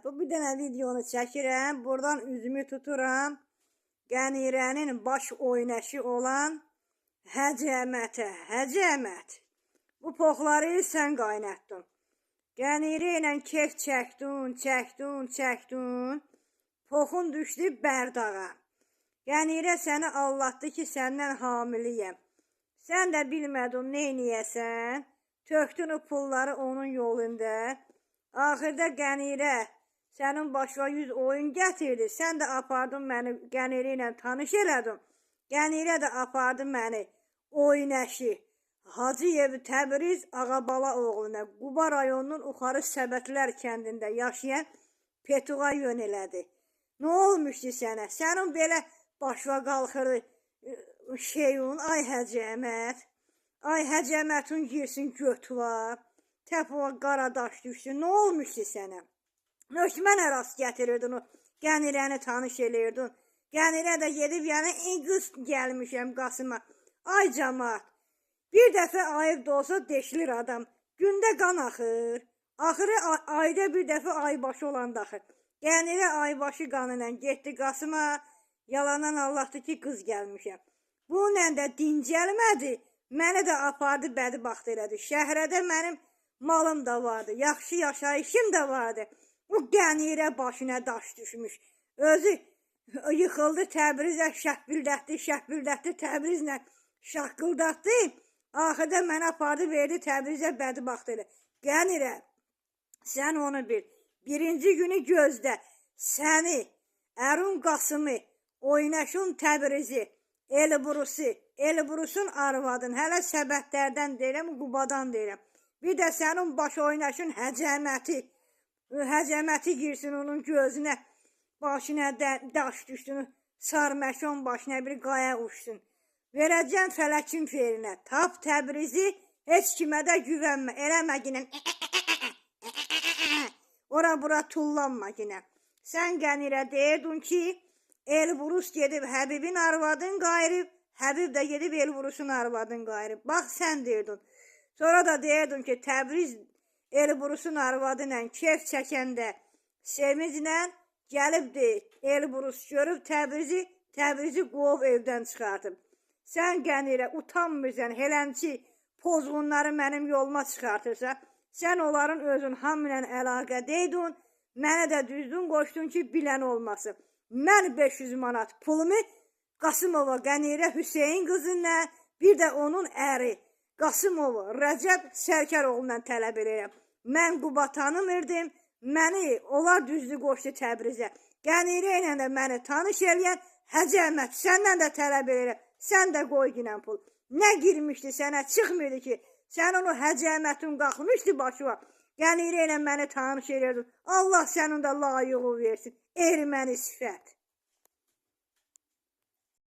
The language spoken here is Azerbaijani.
Bu bir dənə videonu çəkirəm. Buradan üzümü tuturam. Qənirənin baş oynaşı olan Həcəmətə. Həcəmət. Bu poxları sən qaynatdın. Qənirə ilə kef çəkdin, çəkdin, çəkdin. Poxun düşdü bərdağa. Qənirə səni allatdı ki, səndən hamiliyəm. Sən də bilmədin neyniyəsən. Tökdün o pulları onun yolunda. Axırda Qənirə sənin başına 100 oyun gətirdi. Sən də apardın məni Qənirə ilə tanış elədin. Qənirə də apardı məni oynaşı. Hacıyev Təbriz Ağabala oğluna Quba rayonunun Uxarı Səbətlər kəndində yaşayan Petuğa yön elədi. Nə olmuşdu sənə? Sənin belə başına qalxır şeyun, ay həcəmət. Ay həcəmətin girsin götüva. Təpova qara daş düşsün. Nə olmuşdu sənə? Nöş mənə rast gətirirdin o Qənirəni tanış eləyirdin. Qənirə də gedib yəni qız gəlmişəm Qasıma. Ay camaat, bir dəfə ayıb da olsa deşilir adam. Gündə qan axır. Axırı ayda bir dəfə aybaşı olanda axır. Qənirə aybaşı qanı ilə getdi Qasıma. Yalandan Allahdır ki, qız gəlmişəm. Bununla da dincəlmədi. Məni də apardı, bədbəxt elədi. Şəhrədə mənim malım da vardı, yaxşı yaşayışım da vardı. O Qənirə başına daş düşmüş. Özü yıxıldı Təbrizə, şəhbildətdi, şəhbildətdi, Təbrizlə şaqqıldatdı. Axırda məni apardı, verdi Təbrizə, bədbəxt elə. Qənirə, sən onu bil. Birinci günü gözdə səni, Ərun Qasımı, Oynaşın Təbrizi, Elbrusu, Elbrusun arvadın, hələ səbətlərdən deyirəm, Qubadan deyirəm. Bir də sənin baş oynaşın həcəməti, həcəməti girsin onun gözünə, başına daş düşsün, sarməşon başına bir qaya uçsun. Verəcəm fələkin feyrinə, tap Təbrizi, heç kimə də güvənmə, eləmə ginə. Ora bura tullanma ginə. Sən Qənirə deyirdin ki, Elbrus gedib Həbibin arvadın qayırıb, Həbib də gedib Elbrusun arvadın qayırıb. Bax sən deyirdin. Sonra da deyirdin ki, Təbriz Elbrusun arvadı ilə kef çəkəndə sevinclə gəlibdi Elbrus görüb Təbrizi, Təbrizi qovub evdən çıxartıb. Sən Qənirə utanmırsan, helənçi pozğunları mənim yoluma çıxartırsan. Sən onların özün hamı ilə əlaqədə idin. Mənə də düzdün qoşdun ki, bilən olmasın. Mən 500 manat pulumu Qasımova Qənirə Hüseyn qızına, bir də onun əri Qasımov Rəcəb Sərkaroğlu'ndan tələb edirəm. Mən Quba tanımırdım. Məni onlar düzdü qoşdu Təbrizə. Qənirə ilə də məni tanış eləyən Həcəmət, səndən də tələb edirəm. Sən də qoy ginən pul. Nə girmişdi sənə çıxmırdı ki, sən onu həcəmətin qalxmışdı başına. Qənirə ilə məni tanış eləyirdin. Allah sənin də layiqi versin. Erməni sifət.